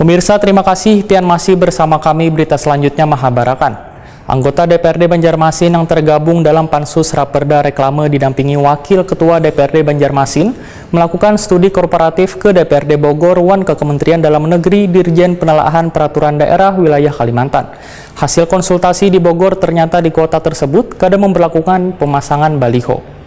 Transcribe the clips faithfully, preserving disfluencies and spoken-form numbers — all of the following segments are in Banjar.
Pemirsa, terima kasih pian masih bersama kami. Berita selanjutnya mahabarakan. Anggota D P R D Banjarmasin yang tergabung dalam Pansus Raperda Reklame didampingi Wakil Ketua D P R D Banjarmasin melakukan studi korporatif ke D P R D Bogor wan ke Kementerian Dalam Negeri, Dirjen Penelaahan Peraturan Daerah Wilayah Kalimantan. Hasil konsultasi di Bogor ternyata di kota tersebut kada memberlakukan pemasangan baliho.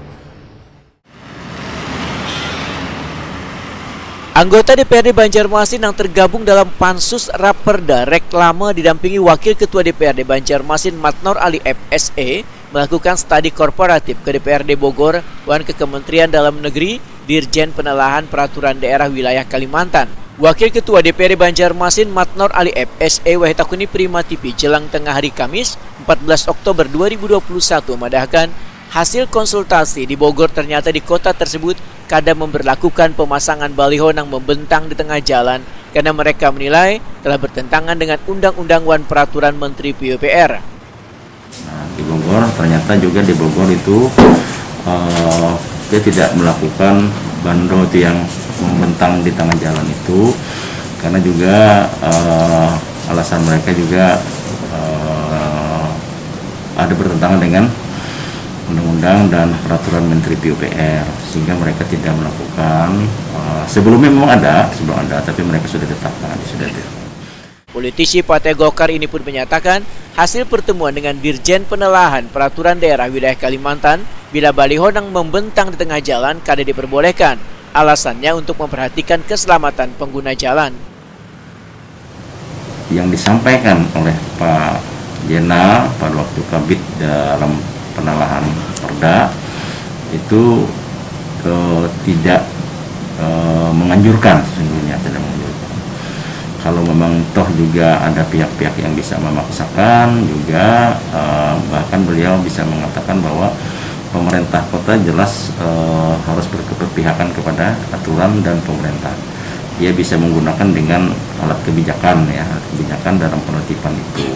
Anggota D P R D Banjarmasin yang tergabung dalam Pansus Raperda Reklame didampingi Wakil Ketua D P R D Banjarmasin Matnor Ali F S E melakukan studi korporatif ke D P R D Bogor wan ke Kementerian Dalam Negeri, Dirjen Penelaahan Peraturan Daerah Wilayah Kalimantan. Wakil Ketua D P R D Banjarmasin Matnor Ali F S E wahid takuni Prima T V jelang tengah hari Kamis, empat belas Oktober dua ribu dua puluh satu, madahkan hasil konsultasi di Bogor ternyata di kota tersebut kada memberlakukan pemasangan baliho nang membentang di tengah jalan karena mereka menilai telah bertentangan dengan undang-undang wan peraturan Menteri P U P R. Nah, di Bogor ternyata juga di Bogor itu, eh, dia tidak melakukan bando itu yang membentang di tengah jalan itu karena juga, eh, alasan mereka juga, eh, ada bertentangan dengan undang-undang dan peraturan Menteri P U P R, sehingga mereka tidak melakukan, eh, sebelumnya memang ada, sebelum ada, tapi mereka sudah tetapkan, sudah tetapkan. Politisi Partai Golkar ini pun menyatakan hasil pertemuan dengan Dirjen Penelaahan Peraturan Daerah Wilayah Kalimantan, bila baliho nang membentang di tengah jalan kada diperbolehkan, alasannya untuk memperhatikan keselamatan pengguna jalan. Yang disampaikan oleh Pak Jenal pada waktu Kabid dalam penalahan perda itu, eh, tidak, eh, menganjurkan, sesungguhnya tidak menganjurkan. Kalau memang toh juga ada pihak-pihak yang bisa memaksakan juga, eh, bahkan beliau bisa mengatakan bahwa pemerintah kota jelas, eh, harus berkeberpihakan kepada aturan dan pemerintah. Dia bisa menggunakan dengan alat kebijakan, ya, alat kebijakan dalam penertiban itu.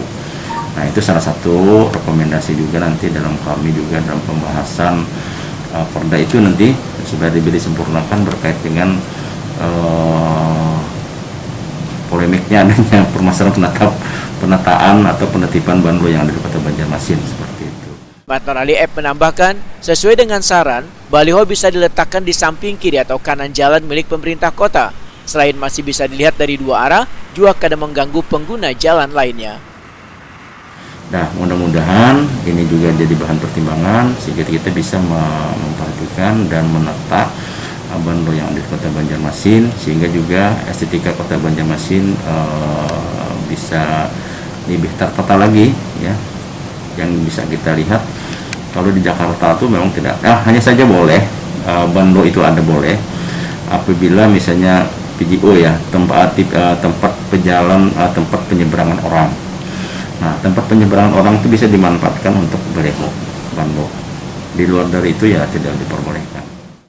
Nah, itu salah satu rekomendasi juga nanti dalam kami juga dalam pembahasan, eh, perda itu nanti supaya lebih disempurnakan berkait dengan, eh, polemiknya adanya permasalahan penatap, penataan atau penertiban bando yang ada di Kota Banjarmasin seperti itu. Matnor Ali F menambahkan, sesuai dengan saran, baliho bisa diletakkan di samping kiri atau kanan jalan milik pemerintah kota. Selain masih bisa dilihat dari dua arah, juga kada mengganggu pengguna jalan lainnya. Nah, mudah-mudahan ini juga jadi bahan pertimbangan sehingga kita bisa me-, memperhatikan dan menata, uh, bando yang ada di Kota Banjarmasin, sehingga juga estetika Kota Banjarmasin, uh, bisa lebih tertata lagi, ya. Yang bisa kita lihat, kalau di Jakarta tuh memang tidak, ah, hanya saja boleh, uh, bando itu ada boleh apabila misalnya P J O, ya, tempat, uh, tempat pejalan, uh, tempat penyeberangan orang. Nah, tempat penyeberangan orang itu bisa dimanfaatkan untuk baliho, bando. Di luar dari itu, ya, tidak diperbolehkan.